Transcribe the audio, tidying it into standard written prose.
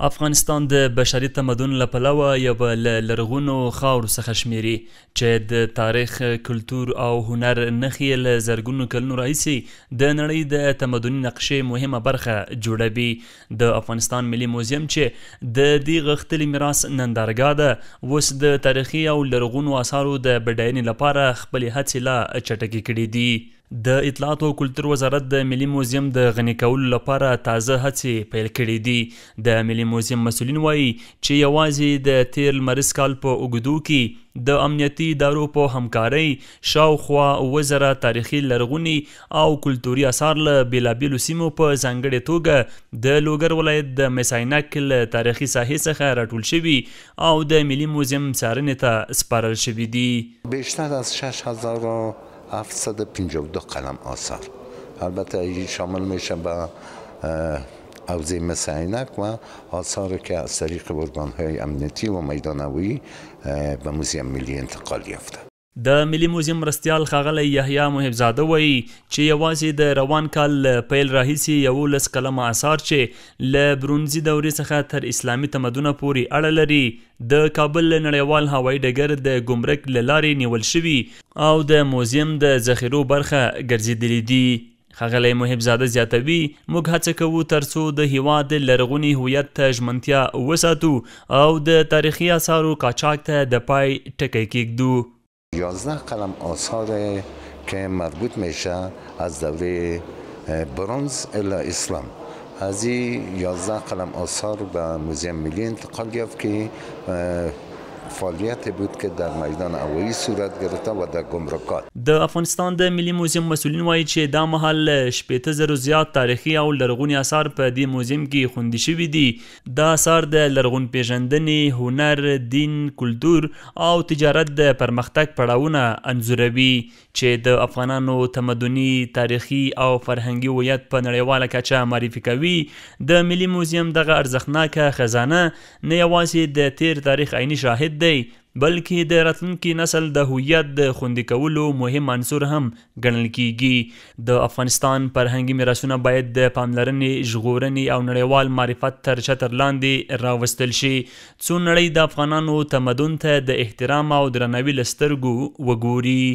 افغانستان د بشري تمدن له پلوه یوه له لرغونو خاورو څخه شمېري چې د تاریخ، کلتور او هنر نښې یې له زرګونو کلونو راهیسې د نړۍ د تمدني نقشې مهمه برخه جوړوي. د افغانستان ملي موزیم چې د دې غښتلي میراث نندارګاه ده، اوس د تاریخي او لرغونو اثارو د بډاینې لپاره خپلې هڅې لا چټکې کړې دي. د اطلاعاتو او کلتور وزارت د ملي موزیم د غني کولو لپاره تازه هڅې پیل کړې دي. د ملي موزیم مسؤلین وايي چې یوازې د تېر لمریز کال په اوږدو کې د امنیتي ادارو په همکارۍ شاوخوا 7000 تاریخي، لرغوني او کلتوري اثار له بېلابېلو سیمو، په ځانګړې توګه د لوګر ولایت د میساینک له تاریخي ساحې څخه راټول شوي او د ملي موزیم څارنې ته سپارل شوي دي. بیشتر از 6752 قلم آثار، البته شامل میشه به حوزه مس عینک و آثار که از طریق ارگان‌های امنیتی و میدانوی به موزیم ملی انتقال یافته. د ملي موزیم مرستیال ښاغلی یحیی محبزاده وایي چې یوازې د روان کال له پیل راهیسې 11 قلمه اثار چې له برونزي دورې څخه تر اسلامي تمدنه پورې اړه لري، د کابل له نړیوال هوایي ډګر د ګمرک له لارې نیول شوي او د موزیم د ذخیرو برخه ګرځېدلي دي. ښاغلی محبزاده زیاتوي، موږ هڅه کوو ترڅو د هیواد لرغوني هویت ته ژمنتیا وساتو او د تاریخي اثارو قاچاق ته د پای ټکی کېږدو. 11 قلم آثار که مربوط میشه از دوره برنز الی اسلام، از این 11 قلم آثار به موزیم ملی انتقال یافت که فعالیت بود که در میدان هوایی صورت گرفته و در گمرکات. د افغانستان د ملي موزیم مسؤلین وایي چې دا مهال له 60,000 زیات تاریخي او لرغوني اثار په دې موزیم کې خوندي شوي دي. دا اثار د لرغون پېژندنې، هنر، دین، کلتور او تجارت د پرمختګ پړاوونه انځوروي چې د افغانانو تمدني، تاریخي او فرهنګي هویت په نړیواله کچه معرفي کوي. د ملي موزیم دغه ارزښتناکه خزانه نه یوازې د تېر تاریخ عیني شاهد دی، بلکې د راتلونکي نسل د هویت د خوندي کولو مهم عنصر هم ګڼل کیږي. د افغانستان فرهنګي میراثونه باید د پاملرنې، ژغورنې او نړیوال معرفت تر چتر لاندې راوستل شي، څو نړۍ د افغانانو تمدن ته د احترام او درناوي له سترګو وګوري.